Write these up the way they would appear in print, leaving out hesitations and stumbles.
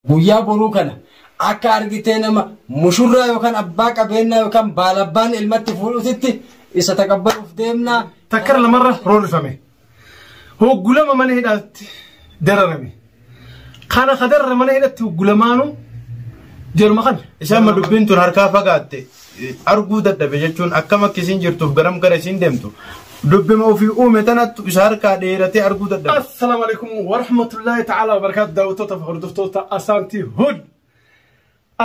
Guyyaa boruu kana akka argitee nama mushurraa yookaan abbaa qabeenyaa yookaan baalabbaan ilmatti fuudhutitti isa taqabbaluuf deemna. Takkara lamarra roorrifame. Hoggulama mana hidhaatti dararame. Kana ka dararame mana hidhatti hoggulamaanu jaruma kana. Isaan ma dubbiin tun harkaa fagaatte arguu dadhabe jechuun akkam akka isiin jirtuuf garam gara isiin deemtu dubbima ofii uume tanattu isa harkaa dheeratee arguu dadhabe. Assalaamu alaikum warahmatullahi ta'ala wabarakaatu daawwattoota fi hordoftoota Asaantii Hud.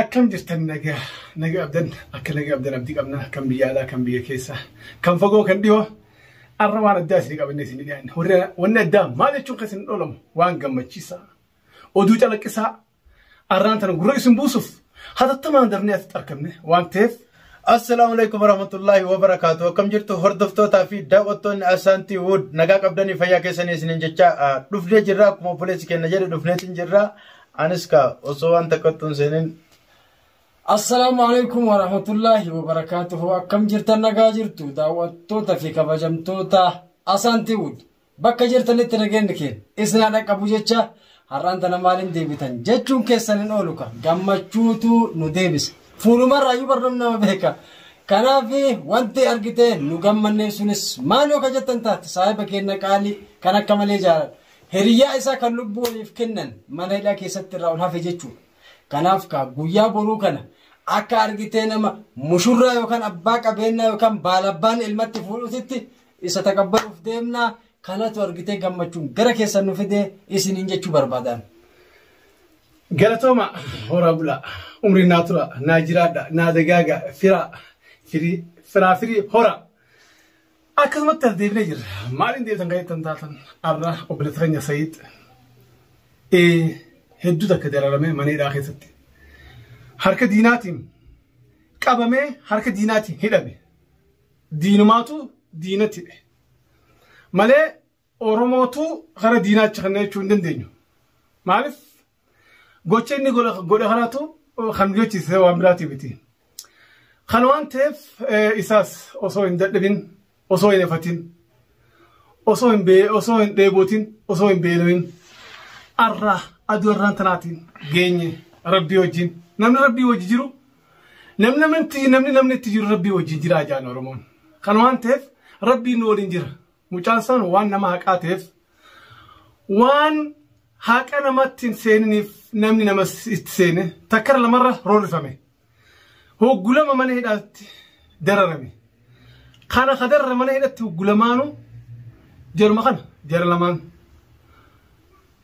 Akkam jirtan nagaa nagaa abdan akka nagaa abdan abdii qabna kan biyya alaa kan biyya keessa kan fagoo kan dhiyoo arra waan addaa isinii qabannee isinii dhiyaanne wanni addaa maal jechuun kan isin dhoolamu waan gammachiisaa oduu calaqqisaa arraan tana gurra isin buusuuf hatattamaan dafnee asitti argamne waan ta'eef. Assalaamu alaikum warahmatullahi wabarakaatu. Akkam jirtu hordoftootaa fi daawwattoonni Asaantii Wood nagaa qabdanii fayyaa keessanii isiniin jecha dhufnee jirra akkuma obboleessi keenya jedhe dhufneetiin jirra. Anis ka osoo waan takkattu hin seenin. Assalaamu alaikum warahmatullahi wabarakaatuhu. Akkam jirtan nagaa jirtu daawwattoota fi kabajamtoota Asaantii Wood. Bakka jirtanitti nageenyi keenya isin haa dhaqqabu jecha har'aan tana maaliin deebitan jechuun keessan hin oolu ka gammachuutu nu deebisa. Fuulumarraayyuu barnoonni nama beeka. Kanaaf wanti argite nu gammannee sunis maal yoo ka jettan taate saahiba keenya qaalii kan akka malee jaalladhu. Hiriyyaa isaa kan lubbuu waliif kennan mana hidhaa keessatti irraa ol hafe jechuudha. Kanaaf ka guyyaa boruu kana akka argitee nama mushurraa yookaan abbaa qabeenyaa yookaan baalabbaan ilmatti fuudhutitti isa taqabbaluuf deemna. Kanatu argitee gammachuun gara keessan nu fidee isiniin jechuu barbaadan. Galatooma horaa bulaa umrii naa tura naa jiraadha naa dagaaga firaa firii firaa firii horaa. Akkasumatti as deebinee jirra. Maaliin deebitan kan jettan taatan har'a obboleessa keenya Sayiid hedduu takka dararamee mana hidhaa keessatti harka diinaatiin qabamee harka diinaatiin hidhame. Diinumaatu diinatti hidhe. Malee Oromootu gara diinaachi kana jechuu hin dandeenyu. Maaliif gocha inni godhe kanaatu kan gochise waan biraatii miti. Kana waan ta'eef isaas osoo hin dadhabin, osoo hin efatin, osoo hin osoo hin dheebotin, osoo hin beelawin arraa aduu irraan tanaatiin geenye rabbii wajjin. Namni rabbii wajji jiru namni namni namni namni itti jiru rabbii wajjin jira jaan Oromoon. Kana waan ta'eef rabbiin nu waliin jira. Mucaan san waan nama haqaa ta'eef waan haqa namatti hin seeniniif namni nama itti seene takkara lamarra roorrifame. Hoggulama mana hidhaatti dararame. Kana ka darara mana hidhatti hoggulamaanu jaruma kana jara lamaan.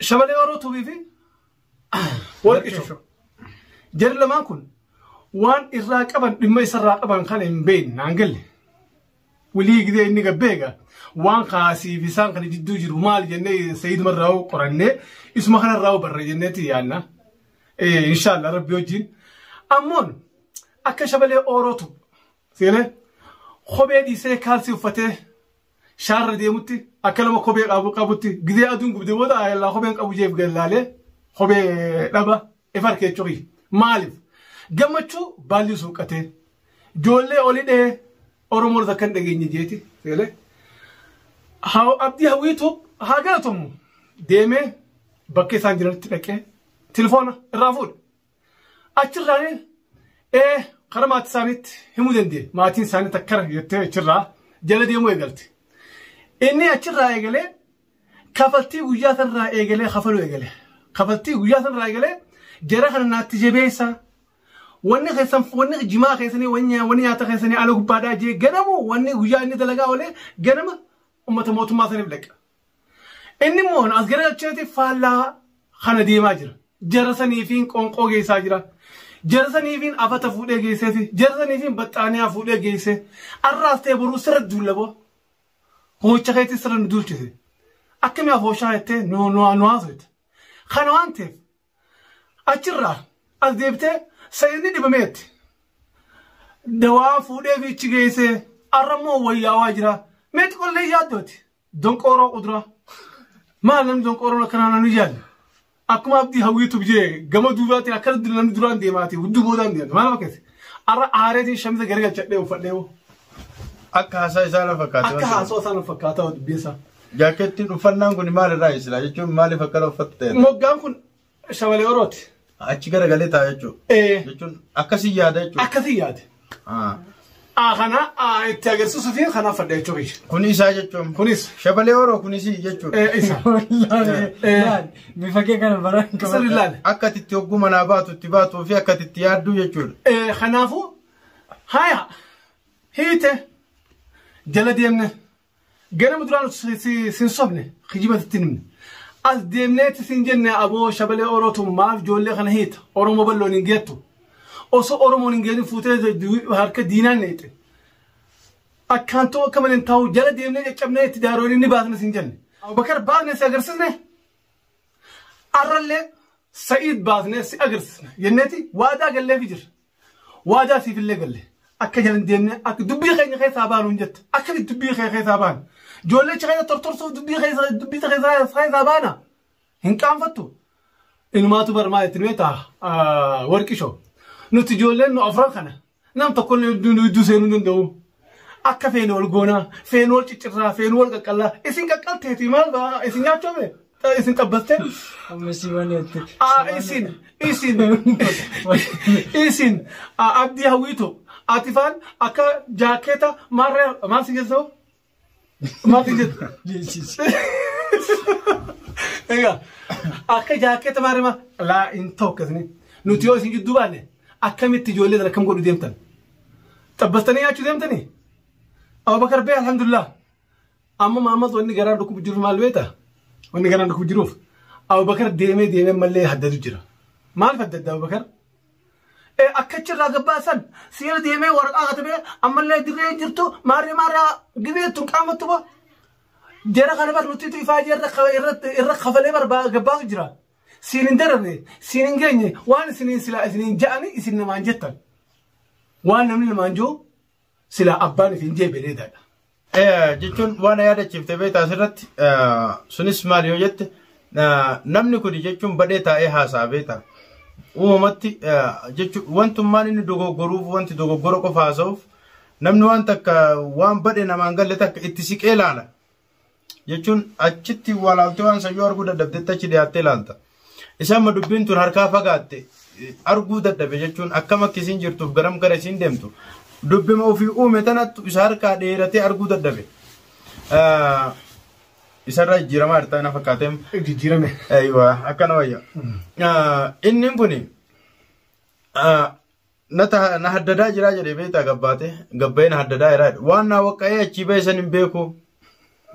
Shabalee Oroo Tuubii fi Warqi Shosho. Jarri lamaan kun waan irraa qaban dhimma isarraa qaban kana hin beekne naan galle. Walii gidee inni gabbeega waan kaasii fi isaan kana jidduu jiru maal jennee Sayiiduma irraa qorannee isuma kana irraa barra jenneeti yaanna. Inshaallah rabbi wajjin. Ammoon akka shabalee Orootu seenee kophee dhiisee kaalsii uffatee shaarra deemutti akka nama kophee qabu qabutti gidee aduun gubdee booda ayellaa kopheen qabu jeef gallaalee kophee dhaba if harkee cuqii. Maaliif? Gammachuu baalli suuqatee ijoollee oli dhee Oromoon akka hin dhageenye jeeti seenee. Abdii hawwiitu haa galatomu deemee bakka isaan jiranitti dhaqee tilifoona irraa fuudhe. Achirraan karaa maatii isaaniitti himuu danda'e. Maatiin isaanii takkara jettee achirraa jala deemuu eegalte. Inni achirraa eegalee kafaltii guyyaa sanarraa eegalee kafaluu eegale. Kafaltii guyyaa sanarraa eegalee jara kana naatti jabeessa. Wanni keessan wanni jimaa keessanii wanni nyaata keessanii ala gubbaadhaa jee ganamu wanni guyyaa inni dalagaa oolee ganama uummata mootummaa saniif dhaqa. Inni immoo as garagalcheeti faallaa kana deemaa jira. Jara saniifiin qonqoo geessaa jira. Jara saniifiin afata fuudhee geesseefi jara saniifiin baxxaaniyaa fuudhee geesse. Arraas ta'e boruu sirra duullaboo. Hoocha keetti sirra nu duulchise. Akkamii afooshaa jettee nu nu haasofte. Kana waan ta'eef achirraa as deebitee Sayiidni dhibameetti. Dawaa fuudhee fiichi geessee arrammoo wayyaawaa jira. Meeti qollee yaaddooti. Donqooroo kuduraa. Maal namni donqooroon akkanaa namni yaadne. Akkuma abdii hawwiitu jee gama duubaatiin akkana namni duraan deemaati hudduu boodaan deemte maal fakkeesse. Arra aareetiin shamiza garagalchadhee uffadhee hoo. Akka haasaa isaa na fakkaata. Akka haasoo isaa na fakkaata dubbiin isaa. Jaakettiin uffannaan kun maal irraa silaa jechuun maaliif akkana uffatte ta'e? Moggaan kun shabalee Orooti. Achi garagalee taa'a jechuudha. Jechuun akkasii yaada jechuudha. Akkasii yaade. Kana itti agarsiisuu fi kanaaf fadha jechuudha. Kun isaa jechuun. Kunis. Shabalee horoo kunis jechuudha. Isa. Laal bifa kee kana baraan qaba. Sirri laal. Akka ati itti hogguu manaa baatu itti baatuu fi akka ati itti yaadduu jechuudha. Kanaafuu haya hiite jala deemne ganama duraan sin sobne kijiba sitti himne. As deemneeti sin jenne aboo shabalee orootu maaf ijoollee kana hiita Oromoo bal'oon hin geettu. Osoo Oromoon hin geetin fuutee harka diinaan neexe. Akkaan ta'u akka malee hin taa'u jala deemnee caccabnee itti daaroon inni baasne sin jenne. Abubakar baasne si agarsiisne. Arrallee Sa'iid baasnee si agarsiisne jenneeti waadaa galleefi jira. Waadaa siifillee galle. Akka jala hin deemne akka dubbii keenya keessaa baanu hin jette. Akkamitti dubbii kee keessaa baana? Ijoollee keessa tortorsuuf dubbii keessa dubbii keessaa baana? Hin qaanfattu. Inumaatu bar maal itti nuyi ta'a warqishoo. Nuti ijoolleen nu afran kana nam tokko nu idduu seenuu hin danda'u. Akka feene wal goonaa, feene wal ciccirraa, feene wal qaqqallaa. Isin qaqqalteeti maal ba'a isin nyaachuu bee? Isin xabbastee? Amma si malee. Isin isin isin abdii hawwiitu ati faan akka jaakeeta maarree maal si geessoo? Maal si geessu? Egaa akka jaakeeta maarree maal laa hin ta'u akkasini. Nuti yoo isin gidduu baanne akkamitti ijoollee sana akkam godhu deemtan? Xabbastanii nyaachuu deemtanii? Abubakar bee alhamdulillah. Amma Mahammad wanni garaan dhukkubu jiruuf maal beektaa? Wanni garaan dhukkubu jiruuf Abubakar deemee deemee mallee haddatu jira. Maal haddadda Abubakar? Akka achirraa gabbaasan seera deemee waraqaa katabee ammallee dirree jirtu maarree maarree gibeettu hin qaamattu boo. Jara kana bar nuti ifaa irra kafalee bar gabbaasu jira. Siin hin dararre, siin hin geenye, waan isiniin silaa isiniin ja'anii isin namaan jettan. Waan namni namaan jiru silaa abbaan isin jee bareedaadha. Jechuun waan yaadachiifte beektaa asirratti sunis maal yoo jette namni kun jechuun badhee taa'ee haasa'a beektaa. Uumamatti jechuun wantummaan inni dogoggoruuf wanti dogoggora qofa haasa'uuf namni waan takka waan badhe namaan galle takka itti siqee ilaala. Jechuun achitti walaaltee waan sayyoo arguu dadhabdetti achi dhiyaattee ilaalta. Isaan ma dubbiin tun harkaa fagaatte arguu dadhabe jechuun akkam akka isiin jirtuuf garam gara isiin deemtu. Dubbima ofii uume tanattu isa harkaa dheeratee arguu dadhabe. Isarraa jijjiiramaa jirta na fakkaateem. Jijjiirame. Eeywa akkana wayya. Inni kun na haddadaa jiraa jedhee beektaa gabbaate gabbayee na haddadaa jiraa jedhe. Waan naa waqqa'ee achii bahe san hin beeku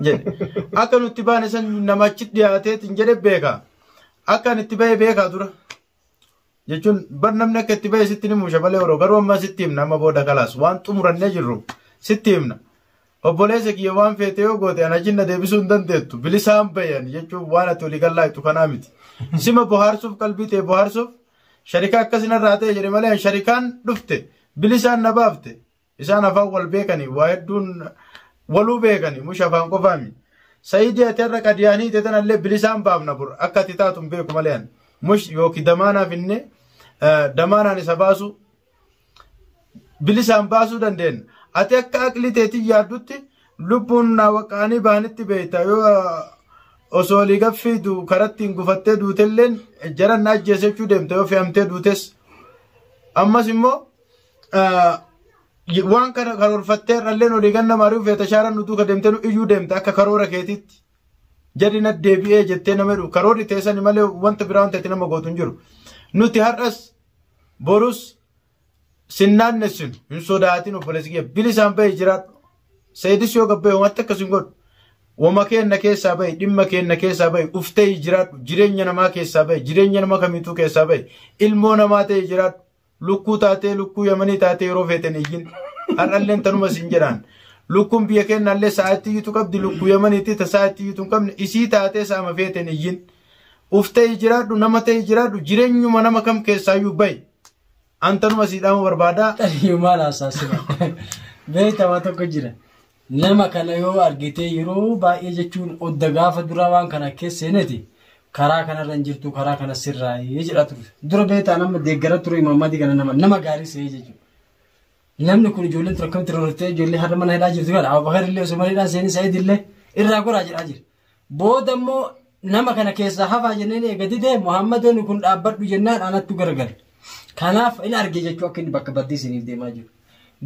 jedhe. Akka nutti baane san nama achi dhiyaateetiin jedhe beeka. Akka ani itti bahe beekaa dura. Jechuun bar namni akka itti bahe sitti ni musha malee yeroo garuu amma sitti himna amma booda kalaas waan xumurannee jirru sitti himna. Obboleessa kiyya waan feete yoo goote ana jinna deebisuu hin dandeettu bilisaan bayan jechuun waan ati olii gallaaytu kanaa miti. Sima bohaarsuuf qalbii ta'e bohaarsuuf sharikaa akkasinarraa ta'e jedhe malee sharikaan dhufte bilisaan na baafte isaan afaan wal beekanii waa hedduun waluu beekanii musha afaan qofaami. Sayidii ati har'a qadiyaanii ta'e tanallee bilisaan baafna bur akka ati taatu hin beeku malee ani. Mush yookiin damaanaaf inni damaanaan isa baasu bilisaan baasuu dandeenya. Ati akka aqli teetiin yaaddutti lubbuun naa waqaanii bahanitti beekta yoo osoo olii gaffiidu karatti hin gufattee duutelleen jaran na ajjeese jechuu deemta yoo fe'amtee duutes. Ammas immoo waan kana karoorfattee irralleen olii ganna maari'u feeta shaaran nutuu ka deemtee nu iyyuu deemta akka karoora keetitti. Jadi na deebi'ee jettee nama jedhu karoorri teessani malee wanta biraa wanta itti nama gootu hin jiru. Nuti har'as borus sin naannessinu hin sodaatin obboleessi kiyya bilisaan bahee jiraadhu. Seedis yoo gabbaye wanta akkas hin godhu. Wama keenna keessaa bahi dhimma keenna keessaa bahi uftee jiraadhu jireenya namaa keessaa bahi jireenya nama kamiituu keessaa bahi ilmoo namaa ta'e jiraadhu. Lukkuu taatee lukkuu yamanii taatee yeroo feeten iyyin har'alleen tanuma sin jedhaan. Lukkuun biyya keenyallee sa'aatii iyyutu qabdi lukkuu yamaniitti ta sa'aatii iyyutu hin qabne isii taatee saama feeten iyyin. Uftee jiraadhu nama ta'e jiraadhu jireenyuma nama kam keessaayyuu bahi. Antanuma sii dhaamu barbaadaa. Xayyuu maal haasa'aa Beektaa waan tokko jira. Nama kana yoo argite yeroo baay'ee jechuun odda gaafa duraa waan kana keessa seeneeti karaa kanarra hin jirtu karaa kana sirraa'ee jedha ture. Dura beektaa nama deeggara ture Muhammadii kana nama gaarii se'ee jechuudha. Namni kun ijoolleen ture akkamitti rorortee ijoollee har'a mana hidhaa jirtu kana Abubakar illee osoo mana hidhaa seenii Sa'iid illee irraa goraa jedhaa jira. Booda immoo Nama kana keessaa hafaa jenneen eega didee Muhammadoonni kun dhaabbadhu jennaan anattu garagale. Kanaaf in arge jechuu akka inni bakka baddii isiniif deemaa jiru.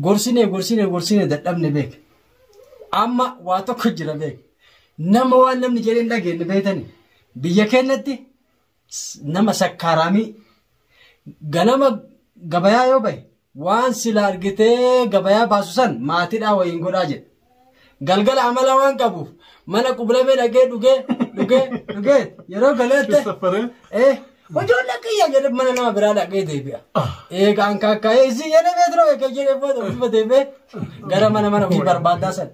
Gorsinee gorsinee gorsinee dadhabne beek. Amma waa tokko jira beek. Nama waan namni jedhee hin dhageenye beektani. Biyya keenyatti nama sakkaaraamii ganama gabayaa yoo bahe waan sila argitee gabayaa baasu san maatiidhaa wayiin godhaa jedha. Galgala amala waan qabuuf mana qublamee dhaqee dhugee dhugee dhugee yeroo galeette Saffaree. Ijoollee kiyya jedhee mana nama biraa dhaqee deebi'a. Egaa ankaakkaa'ee isii jedhee beetiroo egaa jedhee booda ofuma deebi'ee gara mana mana ofii barbaadaa san.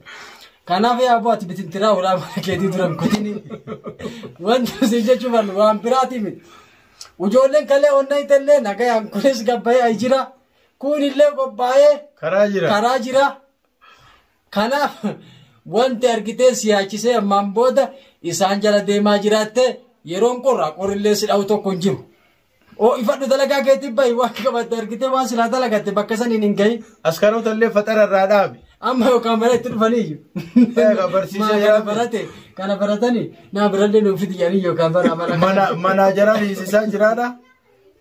Kanaaf yaa abboo ati bitintiraa ulaa mana keetii dura hin kutini. Wanti isin jechuu barbaadu waan biraatii miti. Ijoolleen kalee onnaa itellee nagayaan kunis gabbayee jira. Kunillee qophaa'ee Karaa jira. karaa jira. Kanaaf wanti argitee si yaachisee ammaan booda isaan jala deemaa jiraatte yeroon qorra qorrillee si dha'u tokko hin jiru. Oo ifadhu dalagaa keetiin bahi waan qabatte argitee waan silaa dalagatte bakka saniin hin gahin. Askaroota illee faxara irraa dhaabi. Amma yookaan mana itti dhufanii Egaa barsiisee Maa kana yaame. barate kana baratanii naa birallee nuuf fidi jedhanii yookaan bara amala. Mana manaajaraa hiisisaa jiraadha.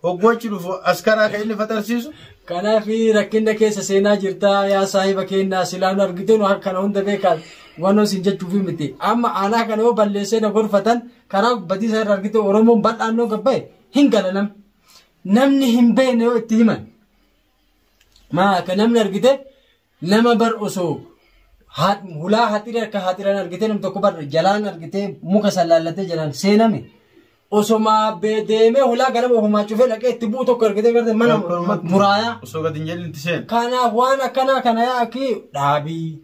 Hoggoochi dhufu askaraa kan inni faxarsiisu. Kanaaf rakkina keessa seenaa jirta yaa saahiba keenyaa silaan argitee nu kana hunda beekan waan isin jechuuf miti. Amma aanaa kana yoo balleessee na gorfatan karaa badiisa irra argitee Oromoon bal'aan noo gabbaa'e hin gala namni. Namni hin beekne yoo itti himan. Maa akka namni argite nama bar osoo hulaa haxiree akka haxiraan argitee nam tokko bar jalaan argitee muka sallaallatee jalaan seename. Osoma deemee hulaa ganama ofumaa cufee dhaqee itti bu'u tokko argitee garte mana muraayaa. Osoo gadi hin jedhin itti seenu. Kanaaf waan akkanaa kana yaaki dhaabii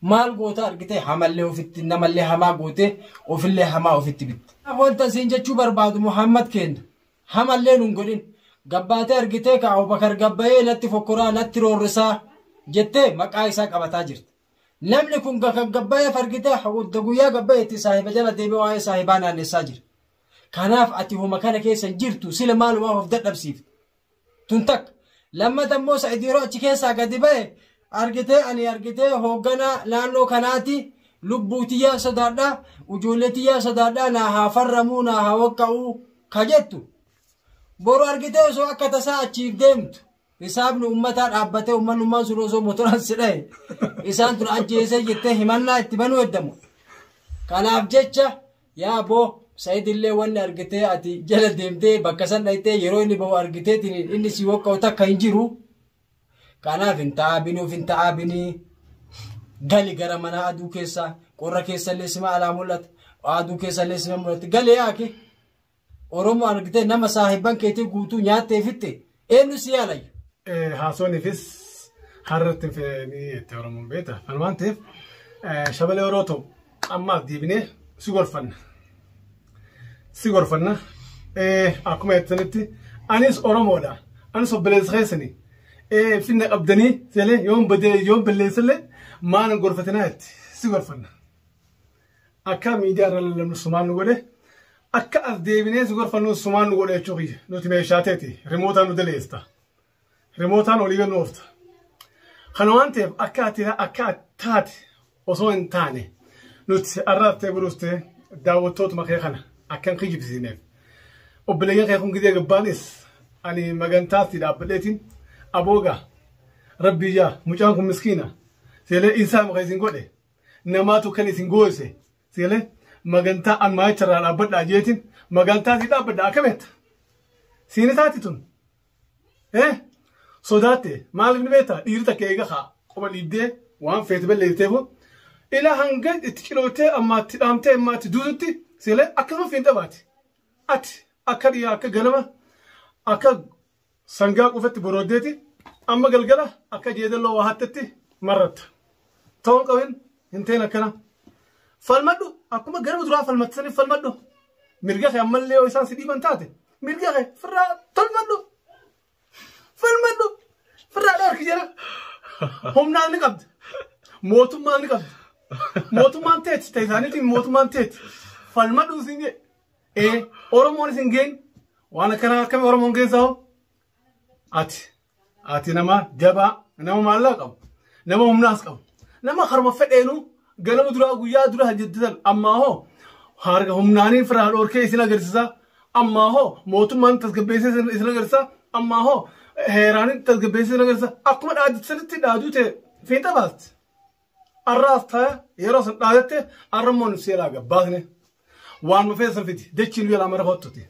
maal goota argitee hamallee ofitti namallee hamaa goote ofillee hamaa ofitti bitte. Wanta isin jechuu barbaadu Muhammad kenna hamallee nun godhin gabbaatee argitee ka Abubakar gabbayee natti fokkoraa natti roorrisaa jettee maqaa isaa qabataa jirti. Namni kun kan gabbayeef argitee guyyaa gabbayeetti saahiba jala deemee waa'ee saahibaa naannessaa jira. Kanaaf ati homa kana keessa hin jirtu sila maalumaaf of dadhabsiifte. Tun takka lammata immoo Sa'id yeroo achi keessaa gadi ba'e argitee ani argitee hoogganaa naannoo kanaati lubbuu tiyyaa sodaadhaa ijoollee tiyyaa sodaadhaa naa haa farramuu naa haa waqqa'uu ka jettu. Boru argitee osoo akka tasaa achiif deemtu hisaabni uummataa dhaabbatee uummanummaan sun osoo motoraan si dhahe isaan tun ajjeesee jettee himannaa itti banuu heddamu. Kanaaf jecha yaa boo Sa'id illee wanni argitee ati jala deemtee bakka san dhayitee yeroo inni bahu argitee inni si waqqa'u takka hin jiru. Kanaaf hin taa'abinuuf hin taa'abinii gali gara mana aduu keessa qorra keessa illee sima alaa mul'ata aduu keessa illee sima mul'ata gali yaake Oromoo argitee nama saahibban keetii guutuu nyaattee fitte eenyu si yaalayyu. Haasawaniifis har'atti hin fe'anii itti Oromoon beekta. Kan waan ta'eef shabalee yeroo ta'u ammaaf deebinee si gorfanna. Si gorfanna. Akkuma jettanitti anis Oromoodha. Anis obboleessa keessani. Finna qabdanii seelee yoon badee yoon balleessallee maal gorfatinaa jetti si gorfanna. Akka miidiyaa irra lallabnu sumaan nu godhe akka as deebinee si gorfannu sumaan nu godhe jechuu kiyya. Nuti meeshaa teeti rimootaan nu daleessa. Rimootaan olii gad nu oofta. Kana waan ta'eef akka ati akka taate osoo hin taane nuti arraaftee buruustee daawwattootuma kee kana akka hin kijibsiisneef. Obboleeyyan kee kun gidee gabbaanis ani magantaatti dhaabbadheetiin aboogaa rabbiyyaa mucaan kun miskiina seelee isaa maka isin godhe namaatu kan isin gooyse seelee magantaa ammaa irraa dhaabbadhaa jeetiin magantaa si dhaabbadhaa akkamitti siini taati tun sodaatte maaliif ni beektaa dhiirri takka eega haa qoba dhiibdee waan feete balleessiteefu ila hanga itti ciloottee ammaatti dhaamtee ammaatti duututti seelee akkasuma fiin xabaati ati akka dhiyaa akka ganama akka sangaa qofatti borooddeeti amma galgala akka jeedaloo waa hattetti marratta. Ta'uun qabin hin ta'in akkana. Falmadhu akkuma garba duraa falmattisaniif falmadhu. Mirga kee ammallee yoo isaan si dhiiban taate mirga kee firraa tolfadhu. Falmadhu firraa dhoorki jira. Humnaan ni qabda. Mootummaan ni qabda. Mootummaan teeti ta'e isaaniitiin mootummaan teeti. Falmadhu isin jee. Oromoon isin geen waan akkanaa akkamii Oromoon keessaa hoo? Ati nama jabaa nama maallaqa qabu nama humnaas qabu nama harma fedheenu ganama duraa guyyaa dura hojjetan ammaa hoo Harka humnaanii firaa dhorkee isin agarsiisa. Ammaa hoo mootummaan tasgabbeessee isin agarsiisa. Ammaa hoo heeraan tasgabbeessee isin agarsiisa. Akkuma dhaaddu dhaaduu ta'e fiixa baasti. Arraas ta'e yeroo san dhaadatte arrammoon seeraa gabbaasne. Waan mafee san fiti dachiin yaalaa mara hottuti.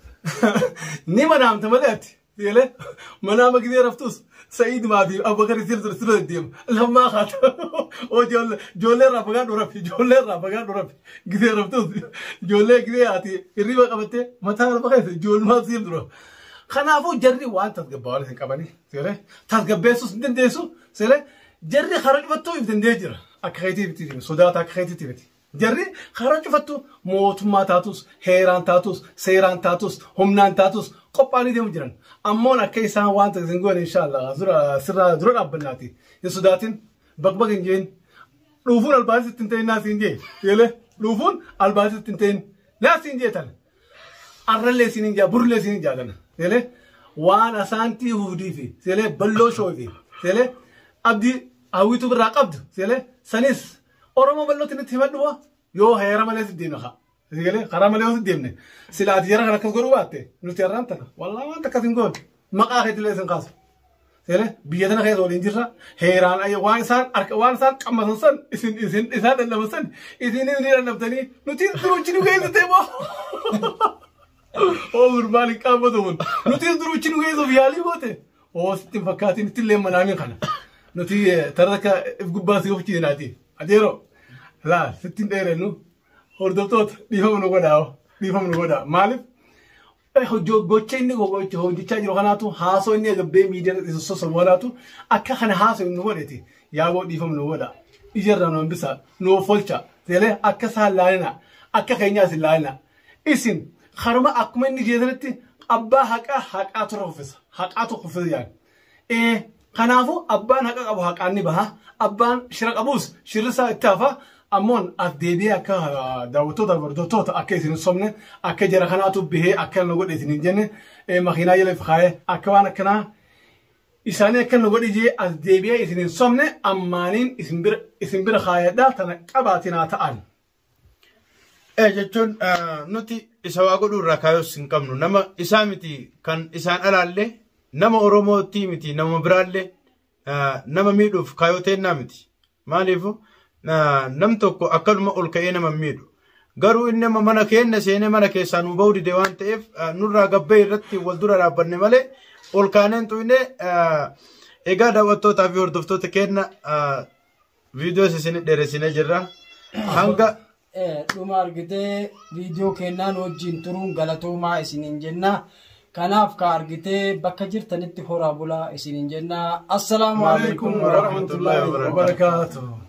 Ni manaamta malee ati. Seelee manaama gisee raftus Sa'iidumaa fi Abubakar isin ture sirra deema. Lammaa haata. Oo ijoollee irraa fagaadhu rafi ijoollee irraa fagaadhu rafi gisee raftus ijoollee gisee ati hirriba qabattee mataa lafa keessa ijoollumaa siif dura. Kanaafuu jarri waan tasgabbaa'an isin qabanii seelee tasgabbeessuus hin dandeessu seelee jarri karaa cufattuu if dandee jira. Akka keetii miti sodaata akka keetiitti miti. Jarri karaa cufattu mootummaa taatus heeraan taatus seeraan taatus humnaan taatus qophaa'anii deemu jiran. Ammoon akka isaan waan ta'e isin goone inshaallah sirraa dura dhaabbannaati. Hin sodaatin bakbak hin jeen dhuufuun albaasii ittiin ta'in naas hin jee. Yelee dhuufuun albaasii ittiin ta'in naas hin jee tan. Arrallee isin hin jaa burlee isin hin jaatan. Yelee waan asaantii huudii fi yelee balloo shoo fi yelee abdii hawwituu birraa qabdu yelee sanis Oromoo bal'ootti nutti himadhu yoo heera malee si deemne haa. Sigalee karaa malee yoo si deemne silaati jara kan akkas godhuu baatte nuti har'aan tana wallaa waan takkas hin goone maqaa keetillee isin kaasu. Sigalee biyya tana keessa waliin jirra heeraan waan isaan harka waan isaan qammasan san isin isin isaan dhandhaman san isin ni dhandhamtanii nuti duruchi nu geessite moo. Oo gurbaan hin qaammatu kun nuti duruchi nu geessuuf yaalii goote. Oo sitti hin fakkaatin ittillee manaamin kana nuti tara takka if gubbaa si ofichiinaati. Adeero laa sitti hin dheerennu hordoftoota dhiifama nu godhaa dhiifama nu godhaa maaliif gocha inni hojjechaa jiru kanaatu haasoo inni gabbee miidiyaa irratti sossobu kanaatu akka kana haasoo nu godheti yaaboo dhiifama nu godhaa ijarraa nu hambisaa nu offolcha seelee akka isaan laalina akka keenyaas hin laalina isin haruma akkuma inni jeesanitti abbaa haqaa haqaatu uffisa haqaatu uffisa yaani. Kanaafuu abbaan haqa qabu haqaan ni baha. Abbaan shira qabus shirri isaa itti hafa. Ammoon as deebi'ee akka daawwattoota hordoftoota akka isin hin sobne akka jara kanaatu bahee akka nu godhe isin hin jenne makiinaa jala if kaayee akka waan akkanaa isaanii akka nu godhe jee as deebi'ee isin hin sobne ammaaniin isin bira kaayadhaa tana qabaatinaa ta'an. Jechuun nuti isa waa godhuu irraa kaayos hin qabnu nama isaa miti kan isaan alaallee nama Oromootii miti nama biraallee nama miidhuuf kaayoo teennaa miti. Maaliifuu nam tokko akkanuma ol ka'ee nama miidhu. Garuu inni amma mana keenya seenee mana keessaa nu ba'uu dide waan ta'eef nurraa gabbee irratti wal dura dhaabbanne malee ol kaaneen xuyne egaa daawwattootaa fi hordoftoota keenya viidiyoo isin dheeressinee jirra. Hanga dhuma argitee viidiyoo kennaan wajjin turuun galatoomaa isiniin jenna. Kanaaf ka argitee bakka jirtanitti horaa bulaa isiniin jenna. Assalaamu alaikum warahmatullahi wabarakatuh.